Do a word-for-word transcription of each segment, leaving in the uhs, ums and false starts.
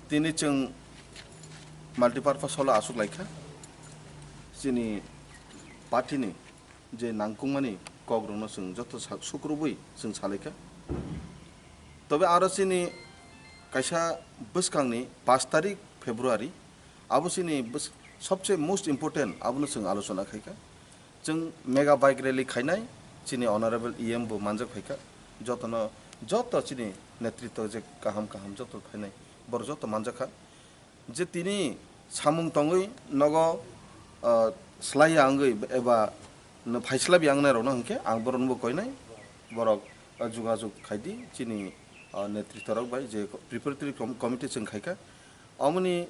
Tini chwng multipurpose hall-o aswk laikha, chini party-ni je nangkukmani kokrokno chwng joto sa-, sukrubwi chwng salaikha. Tobe aro chini kaisa bwskangni pash tarik February, abo chini bwsk-, sobse most important, abono chwng alochona khaikha. Chwng mega bike rally khainai, chini honorable E M bo manjak phaikha, jotono, joto chini netritwo je kaham kaham joto phainai, borok joto manjakha. Je tini samung tongwi nogo, ah, slaiya wngwi eba no phaislabya wngnai rokno hwnkhe ang borokno bo koinai, borok, ah, jogajog khaidi chini, ah, netritwo rok bai je preparatory com-, committee chwng khaikha. Omoni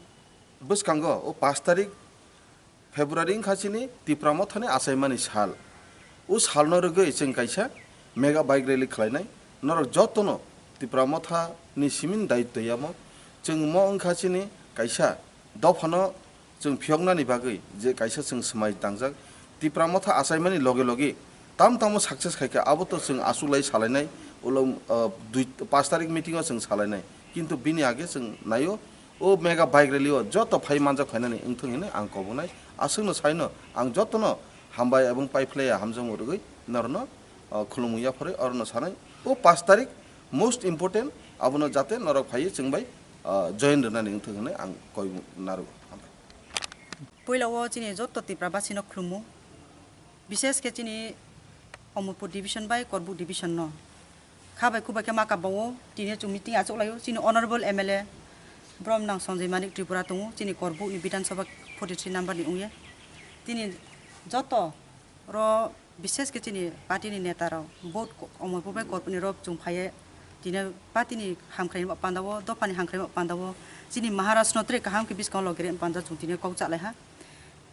bwskango o pash tarik February wngkha chini Tipra Mothani achaimani sal. O salno rwgwi chwng kaisa mega bike rally khlainai. Norok jotono Tipra Mothani simin daitwya mo. Chwng mo wngkha chini kaisa dophano chwng phiyoknani bagwi je kaisa chwng swmai tangjak. Tipra Motha achaimani loge loge tam tamo success khaikha, abo to chwng achuklai salainai, ulo, ah, dui, pash tarik meeting o chwng salainai. Kintu bini age chwng naio, o mega bike rally o joto phai manjak phainani wngthung hinwi ang kobonai. Aswkno saino ang jotono hambai ebong paiphlaiya hamjakmung rwgwi norokno, ah, khulumung yapharwi orono sanai. O pash tarik most important, abono jate norok phaiwi chwng bai, ah, join rwnani wngthung hinwi ang koi narwgo. Hambai. Puila o chini joto Tipra basino khulumu, bishesh khe chini Omorpur division bai Korbuk division no. Kha bai khu bai khe ma kabao, tini chwng meeting achuk laio, chini honorable M L A Bromnang Sanjay Manik Tripura tongo, chini Korbuk ni Bidhan Sabha forty three number ni wngya. Tini joto ro bishesh khe chini party ni neta rok vote ko-, Omorpur bai Korbuk ni rok chwng phaiye, tini party ni hamkrai ni panda o, dopha ni hamkrai ni panda o, chini Maharaj no tre kaham khe bwskango logi re panda chwng tini kok cha lai ha.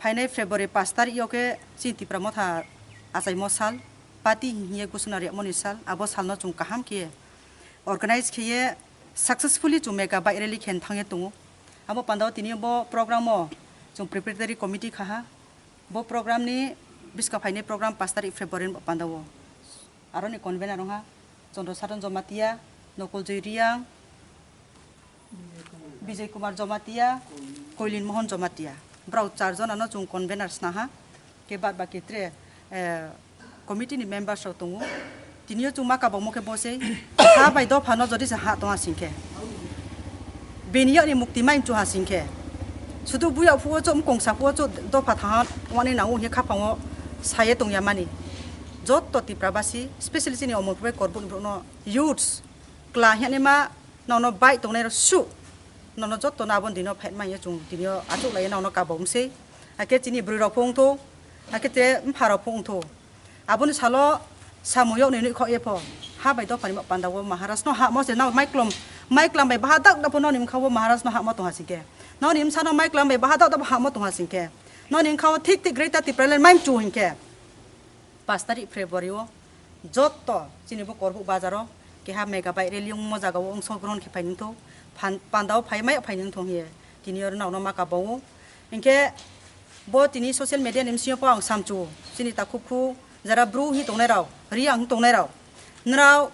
Phainai February pash tarik yo khe chini Tipra Motha achaimo sal, party hiye gusuna riyamoni sal, abo salno chwng kaham khe organize khiye successfully chwng mega bike rally khen thangye tongo. Abo pandao tini bo program o chwng preparatory committee khaha. Bo program ni bwska phainai program pash tarik February ni pandao. Aroni convener wngha Chandra Saran Jamatia, Nokol Joy Riang, Bijay Kumar Jamatia, Koilin Mohan Jamatia. Brao char jona no chwng convener snaha. Khe bad baki tre, eh, committee ni members rok tongo. Tini o chwng ma kabangmo khe bo se ha bai dopha no jodi se ha tongha sing khe. Bini yok ni mukti mai mchu ha sing khe. Sudu buya phuo chok mkong sa phuo chok dopha tha wani nango hini khapango saye tongya mani. Joto Tipra basi, specially chini Omorpur bai Korbuk ni borok no youths, kla hini ma nono bai tongnai rok su. Nono joto no aboni dino fight manya chwng tini o achuk lai nono kabangmo se. Hakhe chini bwrwi rok pho wngtho, hakhe te mpha rok pho wngtho. Aboni salo samung yok ni nukhok ye pho. Ha bai dopha ni panda o Maharaj no hamo se nao maiklom, maiklam bai baha dak dak pho noni mkha o Maharaj no hamo tongha sing khe. Noni msa no maiklam bai baha dak dak pho hamo tongha sing khe. Noni mkha o thik thik Greater Tipraland mai mchu hing khe. Pash tarik February o joto chini bo Korbuk bazar o keha mega bike rally wngmo jaga o wngso grohon khe phai nungtho. Phan-, panda o phai mai phai nungtho hiye. Tini oro nao no ma kabao. Hinkhe bo tini social media ni bisingo po ang samchu, chini takhuk khu jara bru hi tongnai rao, ri ang tongnai rao. Nrao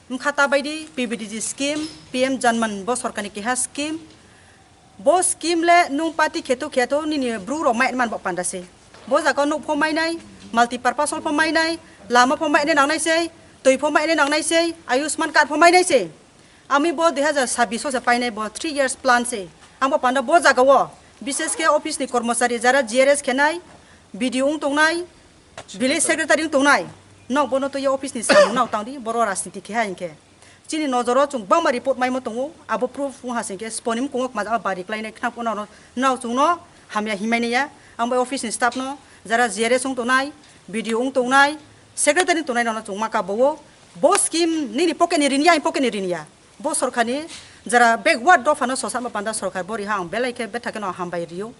mkha ta bai di P B D G scheme, P M Janman bo sorkar ni keha scheme. Bo scheme le nung party kheto kheto nini bru rok mai man bo panda se. Bo jaga nuk pho mai nai, multi purpose hall pho mai nai, lama pho mai nai nang nai se, twi pho mai nai nang nai se, Ayushman card pho mai nai se. Ami bo dui hazar sabbish o se painai bo three years plan se. Ang bo panda bo jaga o, bishesh khe office ni kormochari jara G R S khenai, B D O wng tongnai, village secretary wng tongnai. Nok bono twi office ni samung nao tangdi, boro rajniti khe ha hinkhe. Chini nojoro chwng bangma report maimo tongo, abo proof wng ha singkhe sponi mkungo majak bari klainai khna phano nao chwngno hamya himai naiya. Ang bo office ni staff no, jara G R S wng tongnai, B D O wng tongnai, secretary wng tongnai rokno chwng ma kabo o. Bo scheme nini pocket ni rini ya, ani pocket ni rini ya. Bo sorkar ni jara backward dopha no sosa ma panda sorkar bo riha ang belai khe betha khe no hambai rio.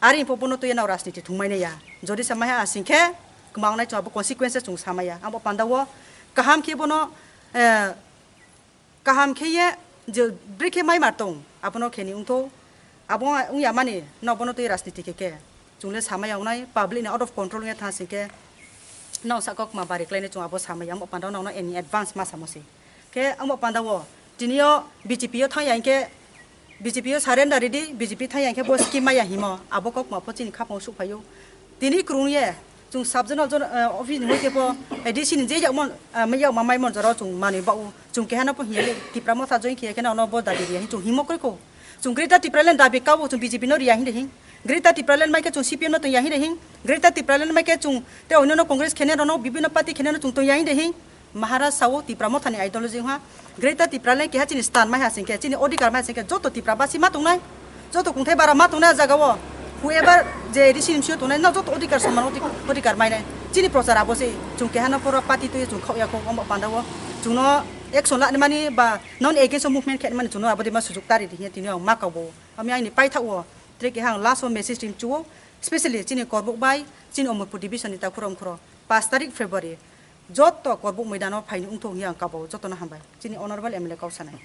Ari pho bono twi no rajniti thwngmai nai ya. Jodi sa maiha asing khe kwma wngnai chwng abo consequences chwng sa maya. Ang bo panda o kaham khe bono, eh, kaham khe ye je bwrwi khe mai mar tong abono khe ni wngtho. Abo wng ya mani no bono twi rajniti khe khe. Chwng le samaya wngnai, public ni out of control wngya tha sing khe, nao saka kwma bari khlainai chwng abo samaya, amo panda o nao no in advance ma samo se. Khe amo panda o tini o B J P o thang ya hinkhe B J P o surrender ridi, B J P thai yang khe bo scheme maya himo, abo kok ma pho chini khapang suk phaio. Tini krung ye, chung sub zonal zon-, eh, office ni hoite pho, eh, D C ni je yak mon, eh, yak ma mai mon jora chung mani ba u, chung keha no pho hiya le, Tipra Motha join khiya khe na ono bo dabi riya hin chung himo koi ko. Chung Greater Tipraland dabi kabo chung B J P no riya hin de hin. Greater Tipraland mai khe chung C P M no tong ya hin de hin. Greater Tipraland mai khe chung te oino no Congress khene rono, bibino party khene no chung tong ya hin de hin. Maharaj sao Tipra Mothani ideology wngha. Greater Tipraland keha chini stan mai ha singkhe, chini odhikar mai ha singkhe, joto Tipra basi ma tongnai, joto kungthai bara ma tongnai a jaga o. Whoever je risi nimsio tongnai, no joto odhikar soman odhik-, odhikar mainai. Chini prochar abo se, chung keha no poro party twi chung khok ya kho, omo panda o. Chungno action lani mani ba non against o movement khe mani chungno abo de ma sujuk tari di hiya tini ang ma kabo. Ami aini paithak o, tre keha ang last o message rim chuo, specially chini Korbuk bai, chini Omorpur division ni takhurok khoro, pash tarik February. Joto Korbuk moidano phaini wngthok hiya ang kabo, jotono hambai. Chini honorable M L A kok sanai.